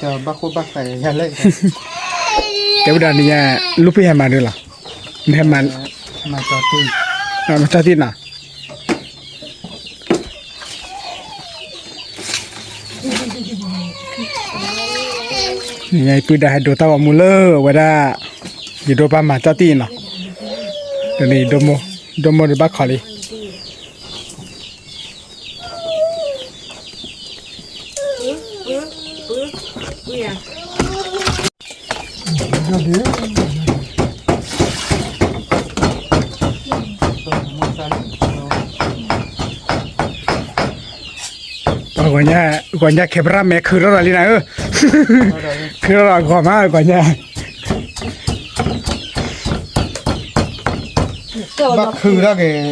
တ့ၢ်, ဘၣ်ဃိဘၣ်ဃးယၤလဲၣ်, တဲဝဲဒၣ်န့ၣ်ယါ, လူဖံဟဲမၤဒ်လီၤ, နဟဲမၤ, မၤကၠီတံၢ်နီၤ. ယပုၢ်ဒါဟဲဒိးတၢ်ဂီၤမူလၢအဝဲဒၣ်, ယဒိးပာ်မၤကၠီတံၢ်နီၤ, ဒ်န့ၣ်, ဒိၣ်မိၢ်ဒံးဘၣ်ခီလံ. ပှၤဂီၤညါ ဂီၤညါ camera မဲာ်ခုၣ်ထီၣ်ဒီးလံနၤဧၢ, ခုၣ်ထီၣ်ဒီးဂီၤမးဂီၤညါ, ဘၣ်ခုၣ်ထီၣ်က့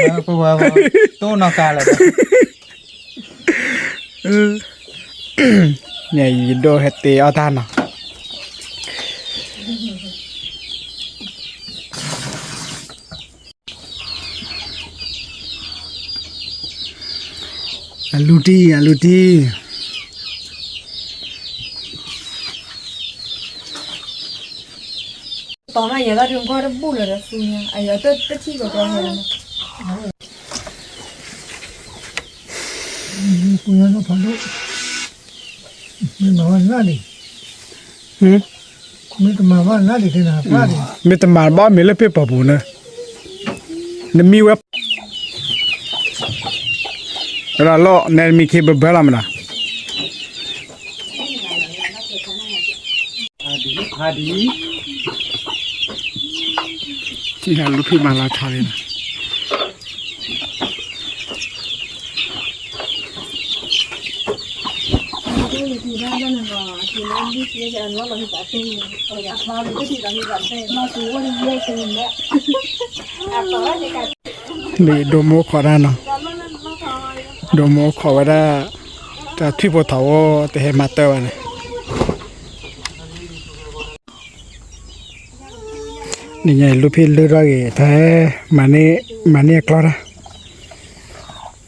ၤ, ပဝဲ, တိၢ်နီၢ်ကါလၢာ် န့ၣ် ယဒိးဟဲတ့အီၣ်တၢ်နီၤ. အလူတံၢ် အလူတံၢ်, တီၤမး ယဲဒၣ်ဒုးကွၢ်တဘူၣ်လၢၤဒီးသူညါ အယတထံၣ်ကီးကီးဟဲလီၤ. ပူၤညါနီၢ်ဖးဒိၣ်, မ့ၢ်မၤဝဲနၢ်ဒံး, မ့ၢ်တမၤဘၣ်နၢ်ဒံးတဲနၤ, မ့ၢ်တမၤဘၣ်မ့ၢ်လၢဖ့ၣ်ပီၤပူၤန့ၣ်, နမံဝဲ, လီၤ နဲနမံခ့ဘၢဘၢလီၤမနၤ. ဖးဒံ, ဖးဒံ, လူဖံမၤလီၤဆီလံနီၤ. လံ ဒိၣ်မိၢ်ခိးတၢ်နီၤ, ဒိၣ်မိၢ်ခိးဝဲဒၣ်, တၢ်ထွံၣ်ဖိထီၣ်ဝဲ တဟဲမၤတၢ်ဘၣ်န့ၣ်. နညါလူဖံလၢထီၣ်ဂ့ၤ တၢ်ဟဲ, မၤန့ၢ်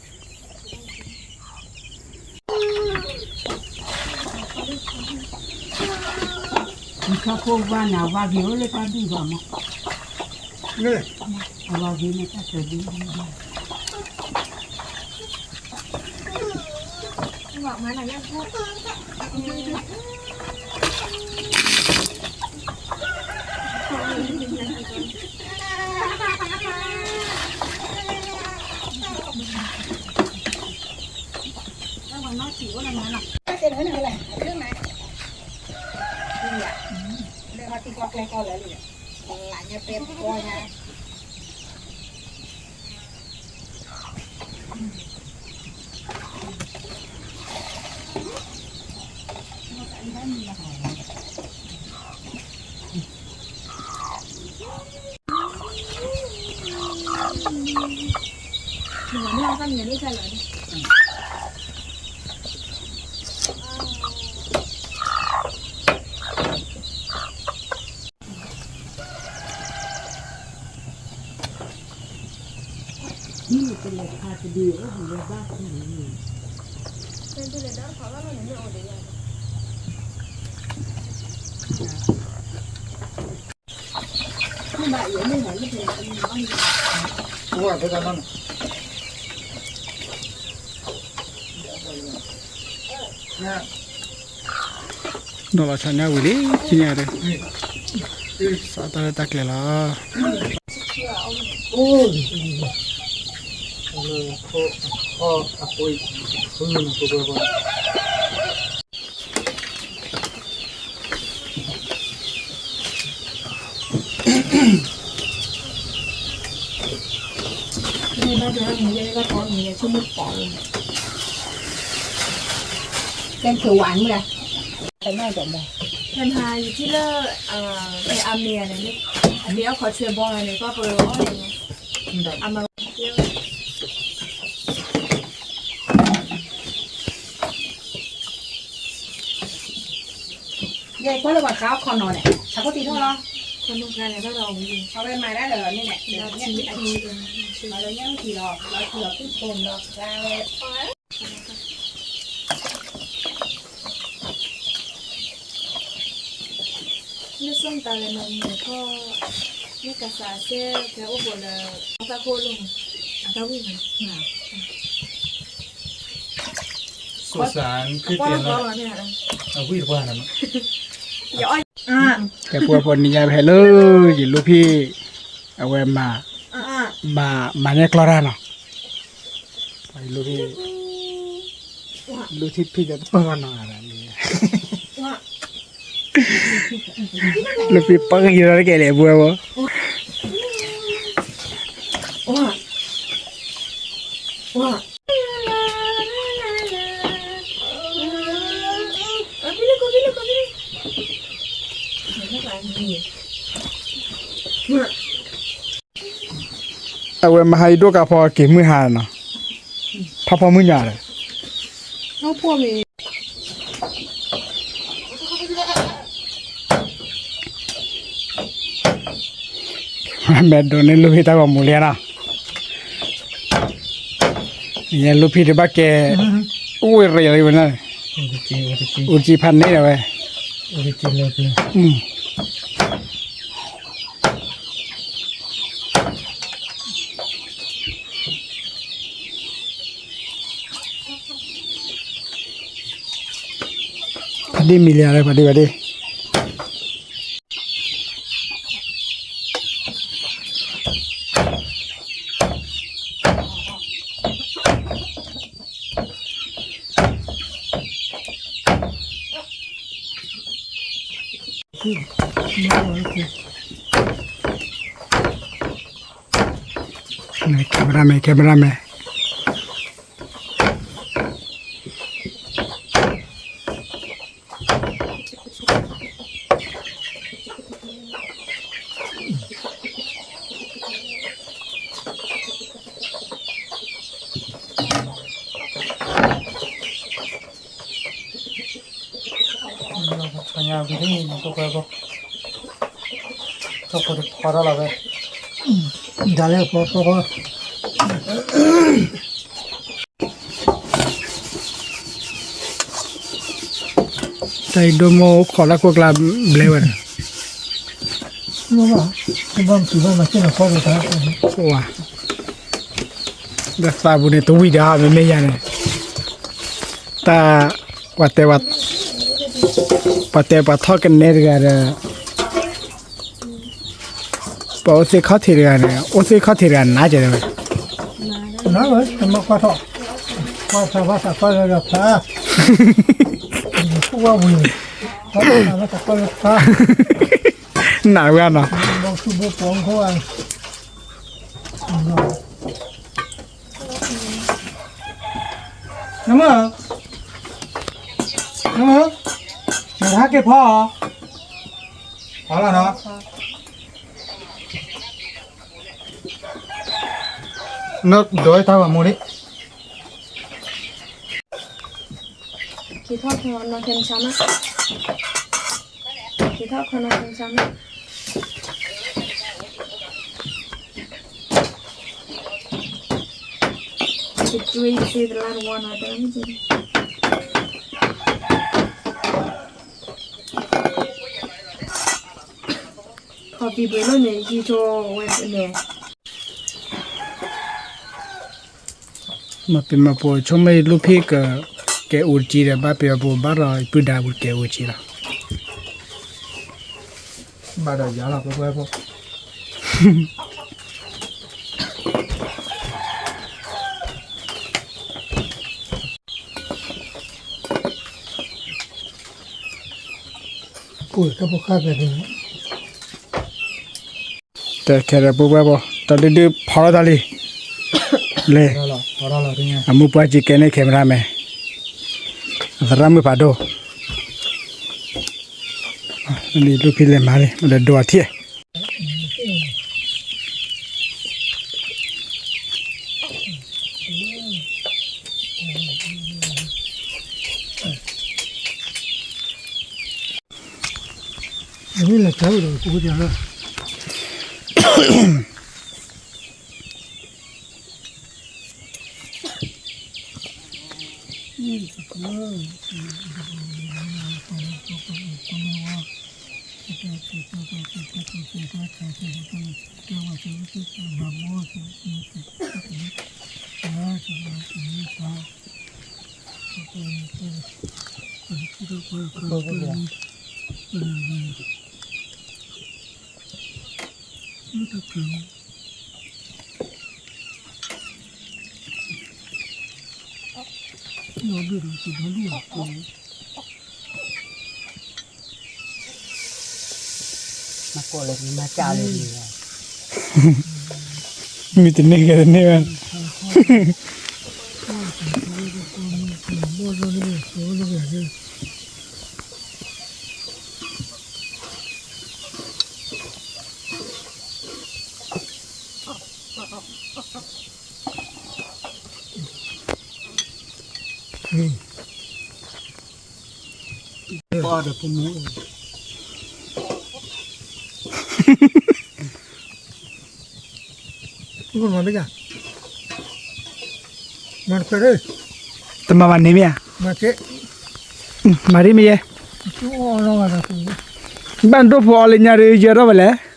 အကျီတၢ်. ဒီးလီၤဆီညါဝံၤလံ ဆူညါဒီး စးထီၣ်လၢတၢ်ကျဲၤလီၤ. ကဲ ခဲမၤယထံၣ်လၢ အမဲာ်န့ၣ် အမဲာ်အခီၣ်ထွဲဘီန့ၣ် ကွၢ်ပရၢအီၤန့ၣ် အမၤ ယဲကွၢ်လၢပှၤဃါအခီၣ်နီၤန့ၣ် ဆါခိၣ်တံၢ်ထီၣ်လီၤ. အဝဲမၤဒၣ်ဒီးန့ၣ်န့ၣ် လီၤလၢညၣ်ထံလီၤ လီၤထံလီၤသူၣ်ဖိလီၤဃါဝဲ မ့ၢ်စိၢ်တၢ်လဲၤနီၤမုၢ်ထီၣ် မ့ၢ်ကစးစဲကဲအိၣ်ဘိးလၢ အတၢ်ခိၣ်လိၣ်မး အတၢ်ဝံၣ်မး စိၢ်စးနခ့တ့ၢ်လီၤ အဝံၣ်တပှၢ်နၤမး ယအီၣ် ကဲပှၤဖိနံၤညါဖဲလၢ ယလူၤဖံး အဝဲမၤ မၤ မၤန့ၢ်ကျီတၢ်နီၤ လူၤဖံး လူၤထံဖံးဒီးတပၢၢ်ဘၣ်နီၤ လူၤဖံးပၢ်ကယီၤတကဲလဲၣ်ပှၤဖိ အဝဲမဟါအံၤဒိၣ်ကးဖီက့ၤမုၢ်ဟါနီၤ ဖးဖီမုၢ်ညါဒီး မဲာ်ဒိးန့ၢ်လူၤဖံးတၢ်ဂီၤမူလံနီၤ ယလူၤဖံးတဘၣ်ကဲ အိၣ်ဝဲရ့လီၤဝဲန့ၣ် အိၣ်တကံဖးန့ၣ်လီၤဝဲ ပှၤဒ့မံၤလံ ပှၤဒ့ ပှၤဒ့ camera man camera man ဆညါဝံၤလံ နကကွဲးဘိ ထီၣ်ဖိတဖီထီၣ်လီၤဝဲ ဒ်လဲၣ်ဖီဖီဖီ တၢ်အံၤဒိၣ်မိၢ်အိၣ်ခိးလၢခိၣ်ကျါဘျဲဝဲန့ၣ် ဘၣ် ဘၣ်မၤစ့ၢ်နီၤဖီတၢ် ဒီးသးပူၤန့ၣ် တဝံၣ်ဒီးမ့မ့ၢ်ယၤန့ၣ် တၢ် ပှၤတဲ ပှၤတဲပှၤထီၣ်ကနဲတဂၤဒီး ပှၤအိၣ်သ့ၣ်ခီၣ်ထံးတဂၤန့ၣ် အိၣ်သ့ၣ်ခီၣ်ထံးတဂၤန့ၣ် အိၣ်သ့ၣ်ခီၣ်ထံးတဂၤနးကဲးဝဲ နဝဲ တမ့ၢ်ကွၢ်ထီၣ် ကွၢ်ဖျါဘၣ်သးကွၢ်လၢဖျါ ပူဝဲဝံၤ ကွၢ်ဖျါဘၣ်သးကွၢ်လၢဖျါ နးဝဲနီၤ ဘိၣ်ဆူဘိၣ်ပီၤခိၣ်ဧါ နမ့ၢ် နမ့ၢ် နဟဲက့ၤဖီအီၤ ဖီလီၤနီၤ နဒိးတၢ်ဂီၤမူလံ က့ၤထီၣ်ခီနီၤ ကဲမဆါမး က့ၤထီၣ်ခီနီၤ ကဲမဆါမး က့ၤကွံစ့တလါတဝီနီၤ တမ့ၢ် ခီပံၤပှ့ၤလိာ်န့ၣ် ယံၤဆိဝဲန့ၣ် မၤပ့ၤမၤပိာ်ဆိကမိၣ်အံၤလူၢ်ဖံက ကဲအိၣ်တကံဒီး ဘၣ်ပ့ၤဘၣ်ပိာ်ဘၣ်ဒီး ပုၢ်ဒါပူၤကဲအိၣ်တကံလီၤ ဘၣ်ဒီးယၤလီၤ ပှဲၤပှဲၤဖိ ပူၤတၢ်ဖိဃၢ်ဖဲန့ၣ် တဲခဲဒီးပူၤပှဲၤဖိ တၢ်ဒုဒုဖီထီၣ်တၢ်လံ လဲၤ အမူပှၢ်ကံကဲန့ၣ် camera man အသရၣ်မုၣ်ဖးဒိၣ် လူၢ်ဖံလဲၤမၤလံ မ့ၢ်ဒီးဒိးအထံၣ် မ့ၢ်လဲၤကၢ်ဝဲဒီး ကူကတၢၢ်လၢ မ့ၢ် မ့ၢ်တန့ၢ်ဂ့ၤတန့ၢ်ဘၣ်. တမၤဘၣ်န့ၣ်မ့ၢ်ဧါ, မၤရံမ့ၢ်ယဲ, ဘၣ်ဒိၣ်ဖိအီၤလၢညါဒီး ယၢၤထီၣ်ဝဲလဲၣ်.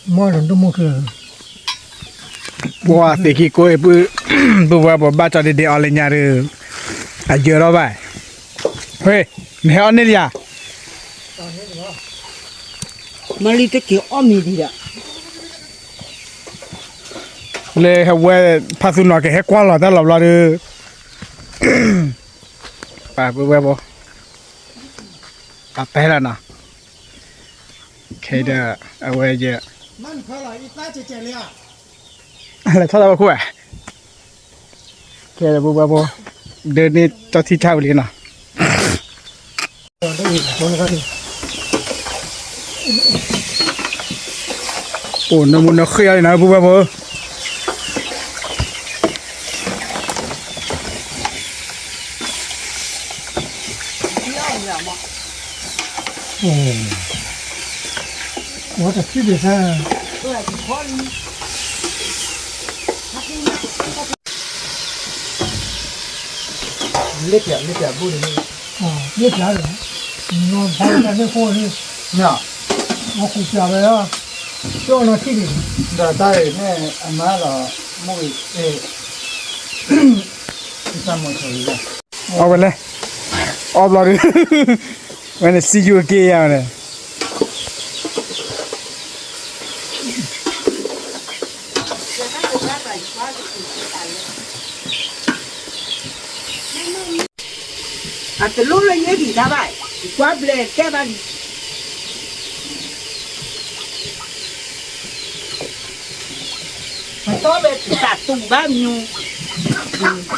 ပှၤသ့ၣ်ခံကိးအံၤ ပုၢ်ဝဲၢ်ပှၤဘၣ်ကၠီဒ့ဒ့အီၤလၢညါဒီး အယၢၤထီၣ်ဘၣ်, ဝ့ၢ်, နဟဲအီၣ်န့ၢ်လံဧါ, မၤလံတက့ၤအီၣ်မ့ၤဒံးဒီး လၢဟဲဝဲဖးသူနီၤကဟဲကွၢ်လီၤတၢ်လီၤဘျီဒီး, ပပုၢ်ဝဲၢ်ဖိ ပတဲလီၤနီၤ, ခဲအံၤဒီး အဝဲယဲ လဲၤထီၣ်တၢ်ဝဲခိၣ်ဝဲ, ခဲအံၤဒီးပုၢ်ဝဲၢ်ဖိ ဒၢန့ၢ်ကၠီထံဆၣ်ဝံၤလံနီၤ. အိၣ်နၢမူနၢဃ့အီၤလံနီၤ ပုၢ်ဝဲၢ်ဖိဧၢ. လ့ပျး လ့ပျးဘူၣ်န့ၣ်, လ့ပျးန့ၣ်, နဖးတၢ်န့ၣ်ဃိန့ၣ်, အဃုပျးဝဲ, ကၠီနီၤထံၣ်န့ၣ်, ဒီးတၢ်အံၤန့ၣ် အမါလီၤ, မိၢ်အံၤ, အီၣ်ဝဲလဲၣ်, အီၣ်ဘျီဒုး, ဝဲန့ၣ် see you again ယၤန့ၣ်. အတလိၣ်လၢယဲဒံးတၢ်ဘၣ်, ကွၢ်ဘျဲးကဲဘၣ်လံ, ပတီၢ်ဘဲတၢ်တူၢ်ဘၣ်မၠူ ထံဆ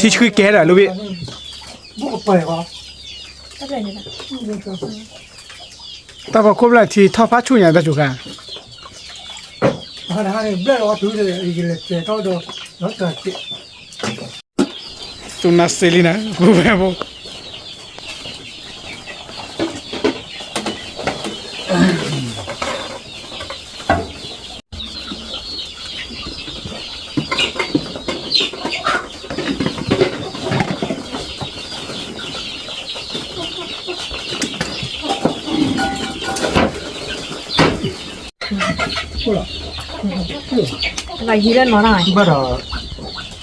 ှံကဲဒီး လူဘ့ၣ်, တၢ်ဖီခိၣ်ဖျၢၣ်ထံထီၣ်ဖးဆူၣ်ညါ တၢ်စူၤခါ, ဘျဲၣ်လီၤတုၤ, ကၠူနၤစ့လံနၤ ပဝဲဖိ ဘၣ်ဒီး,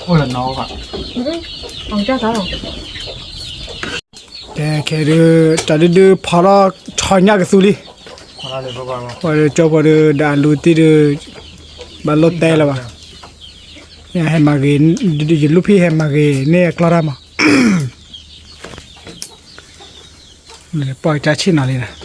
အိၣ်လၢနီၢ်ဘၣ်, ကဲခဲဒုး, တၢ်ဒုဒုဖီထီၣ်ထီညၣ်ကသူလံ, ပှၤဒီးကၠီပှၤဒီး ဒီးအလူတံၢ်ဒီး, ဘၣ်လိၣ်တဲလၢၤဘၣ်, ဟဲမၤဂ့ၤ, ဒုဒုယလူၢ်ဖံးဟဲမၤဂ့ၤန့ၢ်အကျီတၢ်မး ပှၤကဆ့ၣ်နီၤလံနၤ,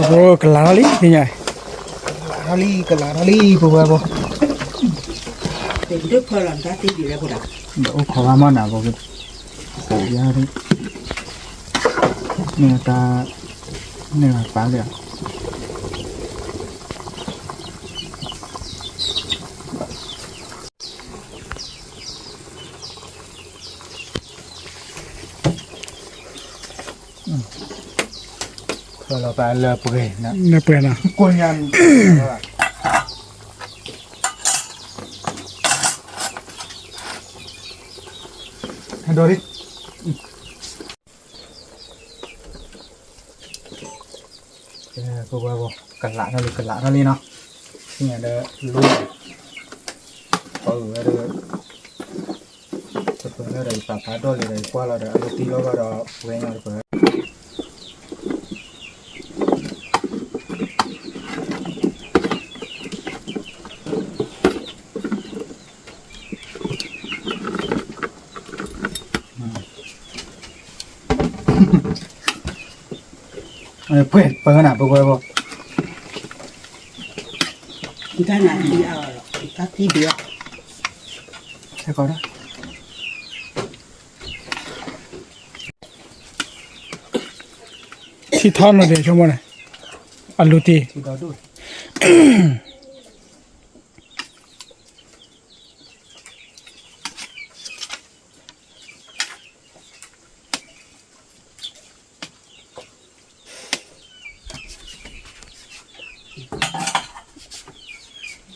ကလၤထီၣ်လံ သ့ၣ်ညါ, ကလၤထီၣ်လံ ကလၤထီၣ်လံ ပဝဲဖိ, ဒီးအိၣ်ခိးဘၣ်မးနၤ ပက ကိးယါ, န့ၣ်တၢ်, န့ၣ်ပာ်လၢ လၢပှဲၤနီၤ, ဟဲဒိးလံ. ပဝဲ ကလးထီၣ်လံ ကလးထီၣ်လံနီၤ, ဒီးလိၣ်, ပအုၣ်ဝဲဒီး, တပၢၤလၢဒီးယပာ်ဖးဒိၣ်လံဒီးယကွၢ်လီၤဒီး အလိၣ်တံၢ်လီၤဘၣ်ဒီး ပှဲၤညီတပၢၤ ပှဲၤပၢၤနၤ ပဝဲဖိ, တၢ်နးတံၢ်အါလီၤ တၢ်တံၢ်ဘၣ်, ဟဲကီးဒၣ်, ထံထီနီၤဒဲးဆိကမိၣ်န့ၣ်, အလူတံၢ် ဘၣ်ဒီး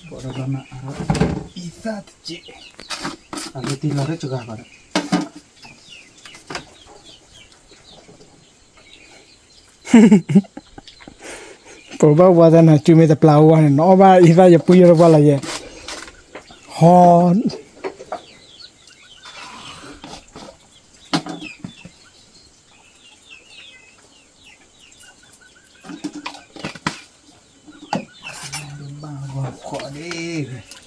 ဘၣ်မးအါ, အံသၣ်တက့ၢ်, အလူတံၢ်လီၤတစှၤကီးဒီး ပဘၣ်ဝါသနာ်စုမ့ၢ်တပျၢ်ဝါန့ၣ် နအီၣ်ဘၣ်အံသၣ်ယပှံၢ်ယတပှၢ်လၢယဲ, ဟီ, ဘၣ်ဂီၤဃီဒ့ၣ်,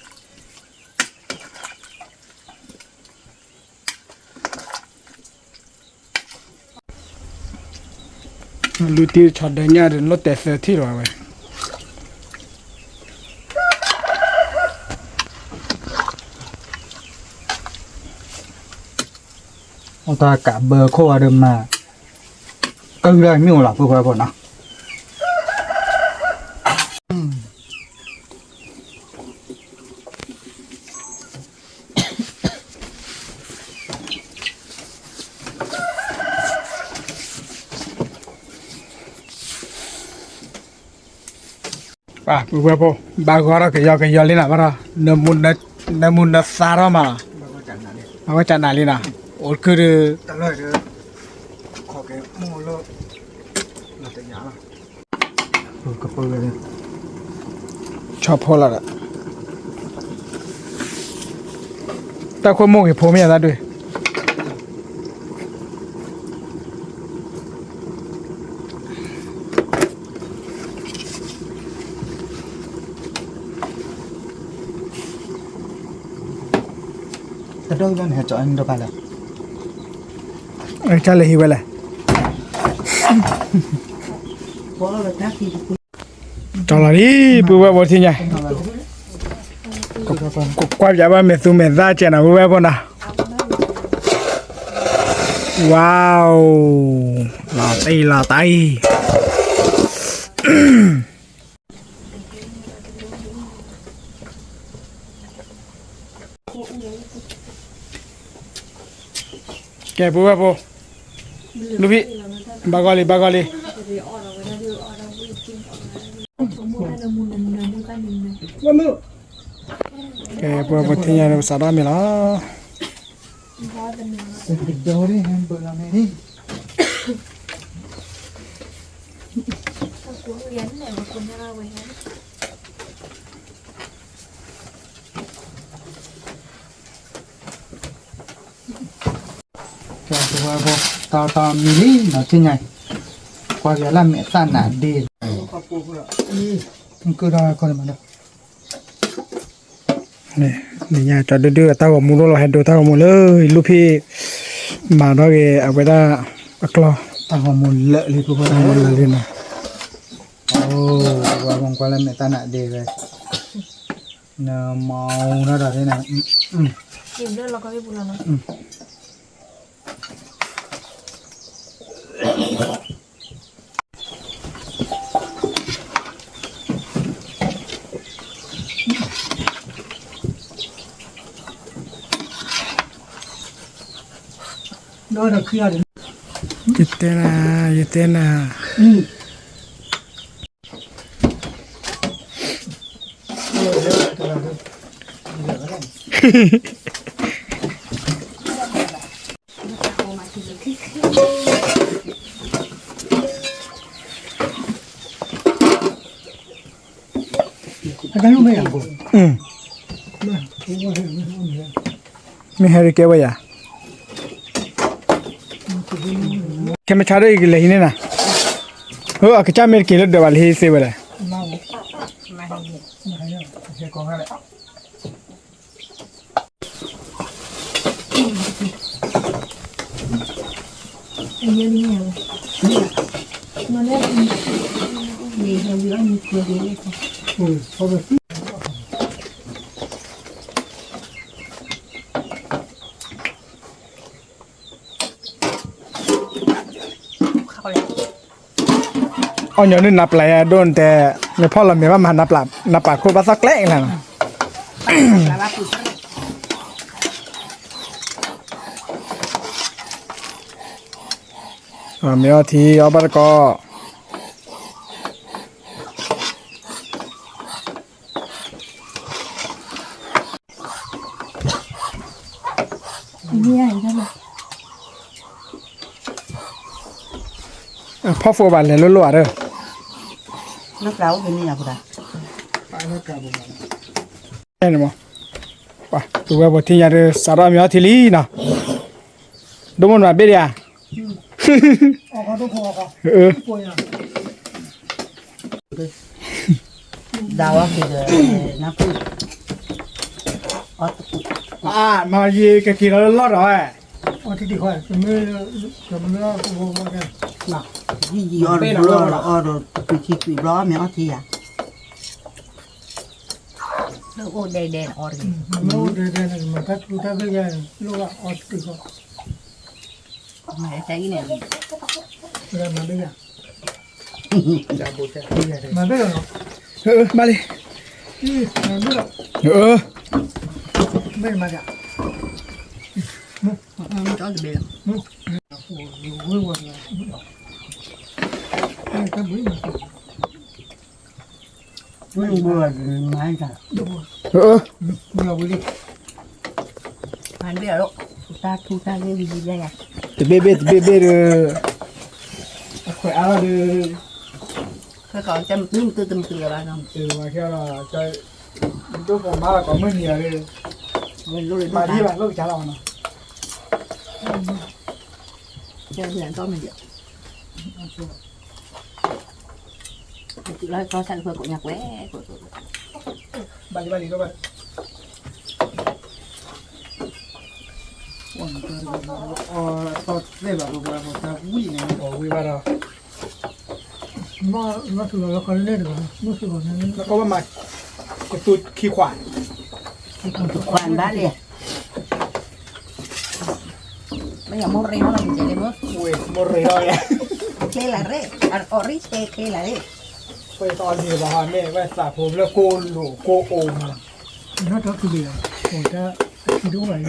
လူတံၢ်ဆီဒၢညၣ်ဒီး လိၣ်တဲာ်သၢထံၣ်လီၤဝဲ အတၢ်ကးဘၢခိၣ်အီၤဒီးမၤ, ကၢၢ်ဒၣ်မ့ၢ်အိၣ်လီၤ ဖိခွါဖိနီၤ. ပဝဲဖိ, ဘၣ်ဂီၤထီၣ်ကယီကယီလံနီၤ ဘၣ်ထီၣ်, နၢမူနသါထီၣ်မးလီၤ, အဝဲကနၤလံနီၤ, အိၣ်ခုၣ်ဒီး, ဆီဖိလီၤဒီး, တၢ်ခိၣ်မိၢ်ဂ့ၤဖိမ့ၢ်ယသးဒုး တဒိၣ်ဘၣ်န့ၣ် ဟဲကၠီအံၤဒိၣ်ပၢ်လဲၣ်, တၢ်လဲၤဟံးဝဲလဲၣ်. ကၠီလီၤလံ ပုၢ်ဝဲၢ်ဖိထံၣ်ညါ, ကကွၢ်ပၠးဘၣ်မဲာ်သူမဲာ်သၣ်ကဲနီၤ ပုၢ်ဝဲၢ်ဖိနီၤ, ဝါ, လီၤတံၢ်လီၤတံၢ် ကဲ ပုၢ်ဝဲၢ်ဖိ, လူဖံ, ဘၣ်ဂီၤလံ ဘၣ်ဂီၤလံ, ကဲ ပုၢ်ဝဲၢ်ဖိထံၣ်ညါဒီး ပစးထီၣ်မ့ၤလီၤ. တၢ်တမံၤလံနီၤ ထံၣ်ညါ, ကွၢ်က့ၤလၢမဲာ်သၣ်နးဒ့, ကဒီးခီန့ၣ်မးဒီး န့ၣ်ညါ ကၠီဒုဒုအတၢ်ဂီၤမူလိၣ်လီၤ ဟဲဒိးတၢ်ဂီၤမူလၢ လူဖံ မၤထီၣ်က့ၤအဝဲဒၣ်အကျီၢ်, တၢ်ဂီၤမူလၢာ်လံ ပှၤလၢာ်လံနီၤ, ကွၢ်လၢမဲာ်တၢ်နးဒ့ဝဲ, နမၤအူထီၣ်ဒီးသ့ၣ်နၤ, ယတဲနၤ, ယတဲနၤ, မ့ၢ်ဟဲရကဲဝဲယၤ, ခဲမုၢ်ဆါဒ်အံၤကလဲၤဟံးန့ၢ်နၤ, အကစၢ်မ့ၢ်တက့ၤလၢဒၢးဘၣ်လၢဟံးသ့ဝဲလဲၣ်, အီၣ်ညီနုၢ်နၤပျၢ်ယၤဒိၣ်နတဲ, နဖီၣ်လီၤမ့ၢ်ဘၣ်မၤနၤပျၢ်ခိၣ်ဘၣ်သီၣ်ကျဲလီၤ, မ့ၢ်အီထံအီဘၣ်တကီး ဖီၣ်ဖိဘၣ်လဲၤလိၣ်လိၣ်ဧါဒီး, လၢပျၢ်အိၣ်ကန့ၢ်ယၤပူၤဒၣ်, အဲန့ၣ်မး, ပဝဲပထံၣ်ညါဒီး စးထီၣ်မ့ၢ်အီထံလံနီၤ, ဒိၣ်မုၢ်နွၤဘ့ၣ်ဒံးဧါ ဒၣ်ဝဲက့ၤဒီး နၢ်ပူၤ မၤယကက့ၤလီၤလၢလီၢ်ဒီးဝဲ, ယံာ်ယံာ်အီၣ်တဘျီလီၤ အီၣ်ဒီးတကွံာ်ထံကွံာ်ဘျီ မ့ၢ်အီၣ်ထံယၤ, လၢအိၣ်ဒဲဒဲန့ၣ်အီၣ်တဂ့ၤ, မ့ၢ်အိၣ်ဒဲဒဲန့ၣ် မၤတၢ်ထူတၢ်ဘ့ၣ်ယါန့ၣ် လိၣ်ဘၣ်အီၣ်တကွံာ်ဃီ, မၤတၢ်အံၤန့ၣ် မၤဘ့ၣ်ယၤ မၤဘ့ၣ်လီၤနီၤ, မၤလံ, မၤဘ့ၣ်လီၤ, မ့ၢ်မၤယၤ, မ့ၢ်တဘ့ၣ်လီၤ, မ့ၢ်ဝဲဝဲ, တၢ်ဘ့ၣ်မၤ မ့ၢ်ဝဲမၤတၢ်, မ့ၢ်ဝဲလံ, မၤဘ့ၣ်လီၤ, တဘ့ၣ်ဘ့ၣ်တဘ့ၣ်ဘ့ၣ်ဒီး, အခွဲးအါလီၤဒီး, ခဲကီးတမုာ်တမုာ်လၢၤဘၣ်နီၤ, တမုာ်လၢၤဘၣ်ခဲလီၤ, ဒိၣ်ကီးမၤလီၤကီးမုၢ်နံၤလီၤဒီး, မၤဒ်ဘၣ်လိၣ်ကစၢ်လီၤနီၤ, ကဲလၢအတီမ့ၢ်ဒံး, ဘၣ်လံဘၣ်လံ, အီၣ်တသ့ဘၣ်ပှၤပှၤတၢ်ဝံၣ်န့ၣ် အီၣ်ဝံၣ်ဘၣ်ဒီး, မ့ၢ်လီၤထူလီၤလီၤခီလၢန့ၣ်တဂၤ, မ့ၢ်ထူလီၤန့ၣ်, နကီၢ်ဘၣ်မၤ, ကသူခံခွး, ခွးဘၣ်လံ မ့ၢ်ယမိၢ်ရ့ၣ်မ့ၢ်လီၤမ့ၢ်, ဝ့ၢ်မိၢ်ရ့ၣ်လီၤ, ချ့လၢရ့ၣ်, အီၣ်ရ့ၣ်ချ့ချ့လၢရ့ၣ်, ဝဲသီလံၤဘၣ်ဟီန့ၣ် ဝဲသးဖိလၢကိၢ်လိာ်ကိၢ်အိၣ်မး, နီၢ်တၢ်ကလံၤ, အိၣ်တၢ်ခံဒိၣ်ဘၣ်, အီၣ်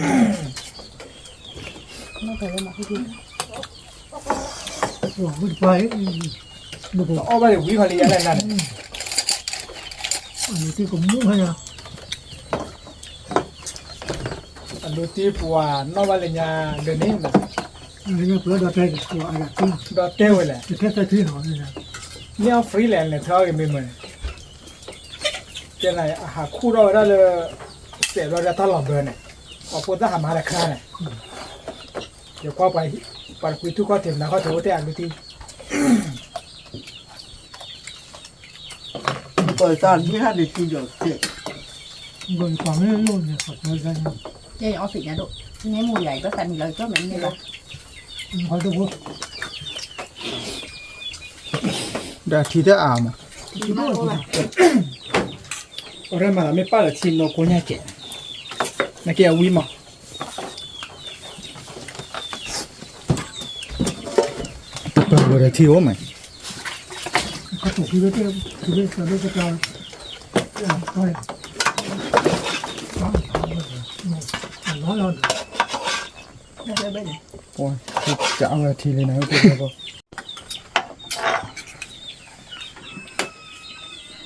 ဘၣ်လံဝံၤခီလံယၤလၢနၤန့ၣ်, အလိၤတ့ၢ်ကမူၣ်ဟဲယၤ အလိၤတ့ၢ်ပှၤနီၣ်ဘၣ်လၢညါဒီးန့ၣ်, ဒီးတဲဝဲလဲၣ်, မ့ၢ်အီၣ် free လဲၣ် လဲၤထၢအီၣ်ဂ့ၤမ့ၢ်မၢ်န့ၣ်, တဲနၤအဟးခူၣ်ထီၣ်ဝဲဒၣ်လၢ, စဲးဘျီဒီးတၢ်လီၤဘၢန့ၣ်, ပှၤဖိသၣ်ဟးမၤတခါန့ၣ်, ယကွၢ်ပှၤ, ပှၤတကွံထူၣ်ခီၣ်ထံးမနၤခီၣ်ထံးအိၣ်တဲအလိၤတ့ၢ် ပတၢ်ဒ်တၢ်န့ၣ်တံၤဒီးသ့ၣ်, ကဲအီၣ်ဖံးညါဒိၣ်, မ့ၢ်မူယၤအံၤ ဘၣ်သးနံၤလီၤကၠီမဲာ်မ့ၢ်ဘၣ်, ဒီးထံတအါမး, အီၣ်ရၢမၤသးမ့ၢ်ပာ်လၢထံနီၢ်ကိညၣ်ကဲး, နကဲအဝံၤမး, တပၢၤဝဲဒီးထံအိၣ်မး, ကးဝဲထံလၢန တၢ်ဒီး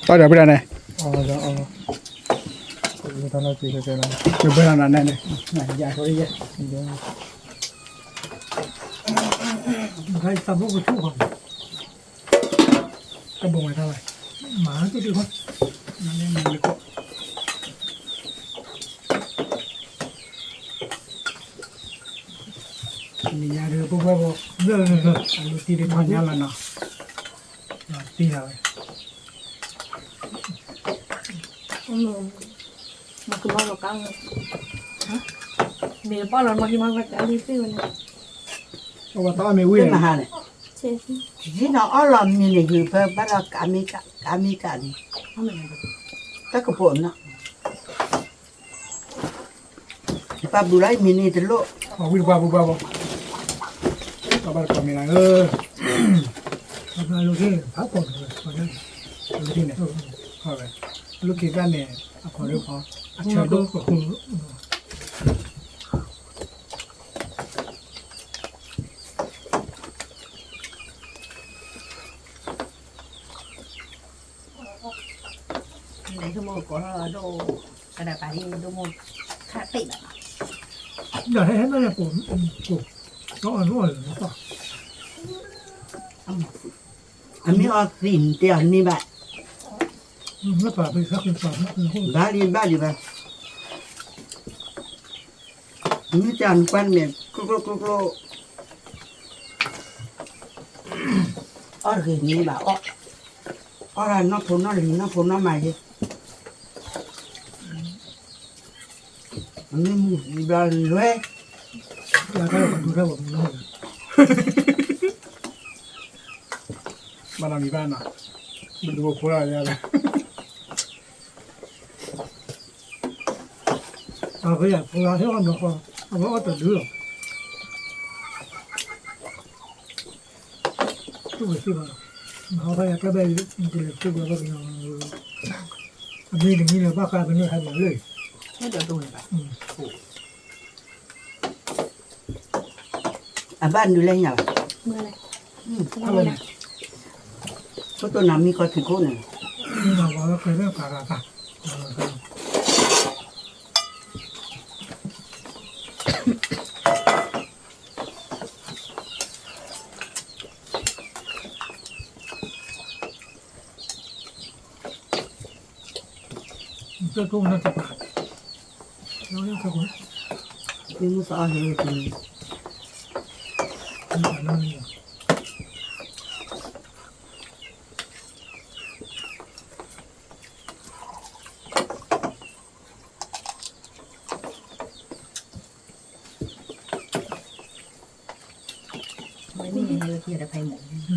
ပဒၣ်န့ၣ်, တဘၢၣ်လီၤနၤန့ၣ်, ယၤထီၣ်ယဲ, တၢ်ဘိကဆူၣ်ဃီ, တၢ်ဘိမၤတၢ်ဝဲ, မၤတၢ်တခီ, နံၤညါဒုးပှဲၤပှဲၤဖိ, အလိၣ်တံၢ်ဒုးထီၣ်ညါလီၤနီၤ, တံၢ်လီၤဝဲ, မၤကမၣ်လီၤကါ, မ့ၢ်ပာ်လီၤမၤကမၣ်ကါလံသ့ၣ်ဝဲန့ၣ်, ပှၤတၢ်အီၣ်မ့ၢ်ဝံၤန့ၣ်, ယနီၤအီၣ်လီၤမံၤန့ၣ် ယပဘၣ်လီၤကါမံၤကါ, ကါမံၤကါန့ၣ်, တၢ်ကပိာ်နီၤ ယပာ်ဘူးလီၤအံၤမံၤန့ၣ်တလိၣ်, ဝံၣ်တပှၢ်ပူၤပှၢ်ပူၤ, ဘၣ်တပှၢ်မ့ၢ်လၢ, လၢခံတၢ်န့ၣ် အခီၣ်ဒိၣ်, ဒိၣ်မိၢ်ကိးထီၣ်ဒိၣ်, ကဒးပာ်ဒိၣ်မိၢ်ခါတ့ၢ်ဘၣ်, ဒီးဟဲဟဲမ့ၢ်ကိး, ကိး, ဒီးအီၣ်လီၤအီၣ်လီၤ, အမ့ၢ်အီၣ်သံးတဲအီၤန့ၢ်ဘၣ်, ဘၣ်လံဘၣ်လံဘၣ်, မ့ၢ်တၢ်နကွၢ်န့ၣ် ကျိကျိကျိကျိ အီၣ်တဂ့ၤန့ၣ်ဘၣ်အီၣ်, အီၣ်ဒၣ်နီၢ်ဖိနီၢ်လံၤ နီၢ်ဖိနီၢ်မးယဲ, အမ့ၢ်မုၢ်ဘျီလွဲ, ဘၣ်နီၢ်မံၤဘၣ်နီၤ, ဘၣ်ဒိဖိဖိလၢယၤလၢ အဝဲဖိလၢဟဲအီၣ်နီၢ်ကီၢ်, အဝဲအီၣ်တဒုလီၤ, သူၣ်ဝဲသ့ၣ်ဘၣ်, မဟါဘၣ်ယၤကျဲဘၣ်အံၤ, ကလဲၤသူၣ်ဝဲဘၣ်ကညီ, အမ့ၢ်တမံၤလၢဘၣ်ဃးပန့ၢ်ဟဲမၤလၢ, အဘၣ်နုၤလဲၣ်ညါဘၣ်, ခိၣ်တိၢ်နၤမံခီထံခိၣ်န့ၣ် မုၢ်သးအီၣ်ဟဲဝဲက့ၤ, မ့ၢ်န့ၣ်ဟဲဝဲက့ၤဒီးဖဲမုၢ်,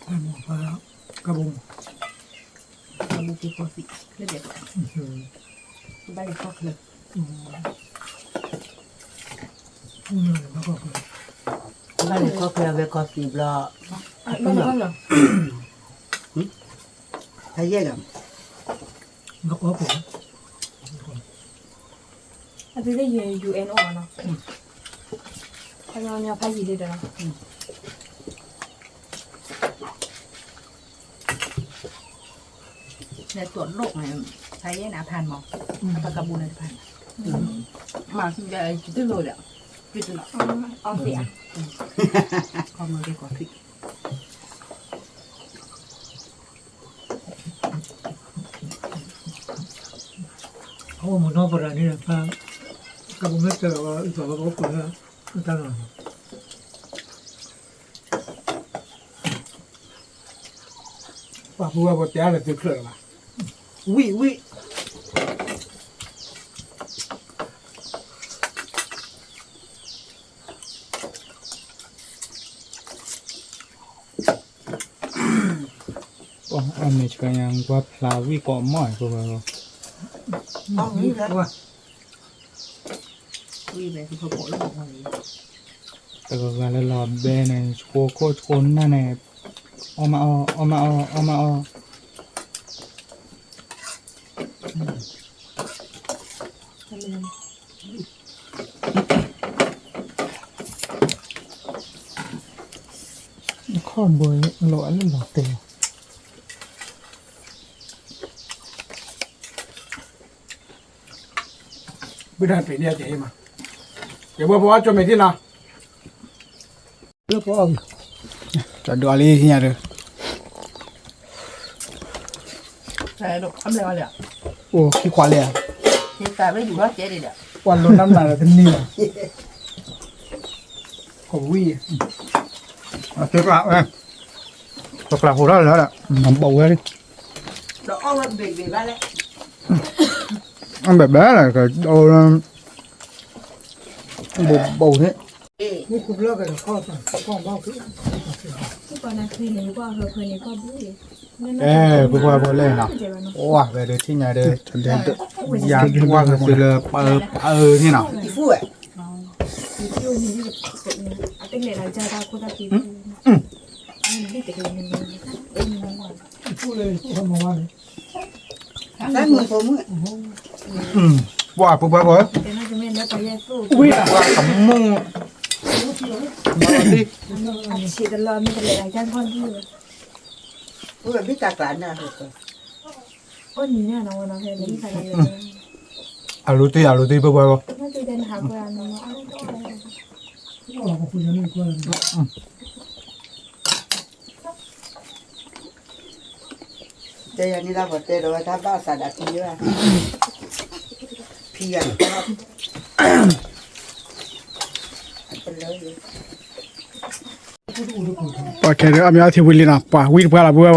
ဖဲမုၢ်ဖဲ, ကဘု, ကဘုက့ၤကီၢ်သံး, လၢဒဲး, ဘၣ်လဲၤကီၢ်ချၢ, ဘၣ်လဲၤကီၢ်ချၢ ဝဲကီၢ်သံးဘျီ, ဖဲယဲၢ်ဂၤ, အသုသ့ၣ်ယဲၢ် ယူၢ်အဲၣ်အိၣ်နီၤ, ဖဲညီဖဲယံာ်လံဒီးနီၤ, လဲၤတူၢ်လိာ်, ဖဲယဲၢ်န့ၣ်အဖးမး, ဖဲကဘူးန့ၣ်တဖး, မၤသံယဲၢ်တလိၣ်ဒီး, အီၣ်သ့ၣ်ဧါ, ခီမ့ၢ်က့ၤကီၢ်သံး အအိၣ်မုၢ်နီၢ်ပရၤန့ၣ် ကဘုမ့ၢ်တဲလီၤဝဲ အံၤပှၤဝဲကအိၣ်ပှဲၤလၢ တၢ်လီၤ, ပှၤဖိဝဲပှၤတဲအါလၢသုချၢၣ်လၢၤဘၣ်, ဝံၣ်ဝံၣ် အ အမဲာ်ဆှးညါ ကွၢ်ဖျါဝံၣ်ကိးမီၢ် ပဝဲ တဂၤဂၤလၢလီၤဘဲန့ၣ် ဆှိခိၣ်ဆှိနၢ်န့ၣ် အီၣ်မးအီၣ် အီၣ်မးအီၣ် အီၣ်မးအီၣ် ခီၣ်ဘိလီၤအလၢလီၤတဲာ် ဘုဒ္ဓပင်န့ၣ်ကဟ့မး ကဲဘိဘိအကၠိမဲာ်ထံနီၤ လၢပအီၣ် တဒိးလံညါဒီး အိၣ်ခံခွါလဲၣ်ဧါ ပှၤလိနၤနၤဒီးတန့ၢ်ဘၣ် ကဝံၣ် အကျါ ပကျါဟိးထီၣ်လၢဒီး ဘီဝဲလံ အဘဲဘဲလၢက ဘိဘိန့ၣ် အဲ ပကွၢ်ဖိလဲၣ်နီၤ အိၣ်ဝဲဒၣ်ထံၣ်ညါဒီး ယၤကွၢ်ကသုလၢပၢပၢန့ၣ်နီၤ ပှၤပှၤပှၤ ဝံၣ်ပှၤကမူၣ် မၤလီၤသံ အလိၤတ့ၢ် အလိၤတ့ၢ် ပှၤပှၤ တဲယၤန့ၣ်လၢပှၤတဲဒီးဝဲတၢ်ဘၣ်အသးဒၣ်ဖံယဲၢ် ဖံယၤ ပှၤခဲဒုးအီၣ်မ့ၤအီထံဝံၤလံနီၤ ပှၤဝံၣ်တပှၢ်လီၤ ပုၢ်ဝဲၢ်ဝ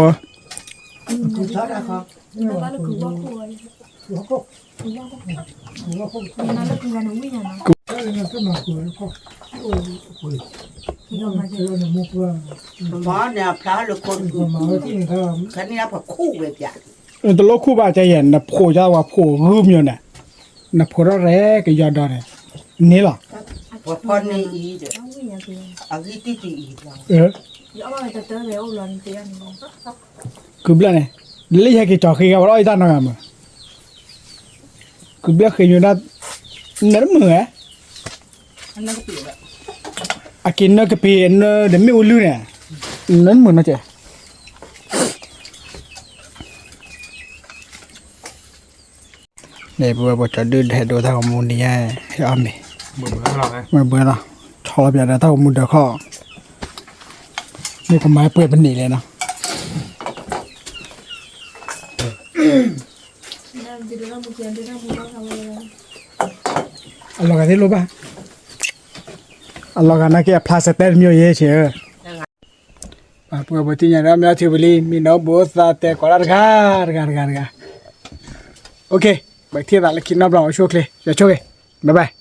ဲ တလိၣ်ခူၣ်ဘၣ်ကဲယဲၢ် နဖိးကၢ်ဝဲဖိးဂုၢ်မီၤန့ၣ် နဖိးထီၣ်ရဲၣ်ကယီၤဒီးန့ၣ် န့ၣ်လီၤ ကုၢ်ဘျၢၣ်န့ၣ် လၢယဟဲက့ၤကၠီၤဃ့ဂၤဝဲလီၤအံၤတၢ်နီၤဂၤမး ကုၢ်ဘျၢၣ်ဃ့ညိဒၣ် နတမုာ်ဧါ အက့ၤနၢကပ့ၤနၢဒီးမ့ၣ်အူလုၢ်န့ၣ် နတမုာ်နီတစဲး န့ၣ် ပဝဲပှၤကၠီဒုၣ်ဒဲးဒိးတၢ်ဂီၤမူနံၤညါ ဟဲအီၣ်မ့ၤ မ့ၢ်ဘှဲလီၤ ဆီလီၤပၠးဒီးတၢ်ဂီၤမူဒၢးခီၣ် မ့ၢ်ကမၤပှဲၤပန့ၣ်လဲၣ်နီၤ အလီၤဂာ်သ့ၣ်လိၣ်ဘၣ် အလီၤဂာ်နာ်က့အဖျါစတဲတမံၤယဲၢ်ဆဲးဧၢ ပှၤပှၤထံၣ်ညါဒီးမ့ၢ်အီထံဝံၤလံ မ့ၢ်နီၢ်ဘူးသးတဲကိးတၢ်တဂၤ တဂၤ တဂၤ တဂၤ OK ပထံၣ်သးလၢခံနီတဘျီ အိၣ်ဆူၣ်အိၣ်ချ့ ယဆိၣ်ဂ့ၤ bye bye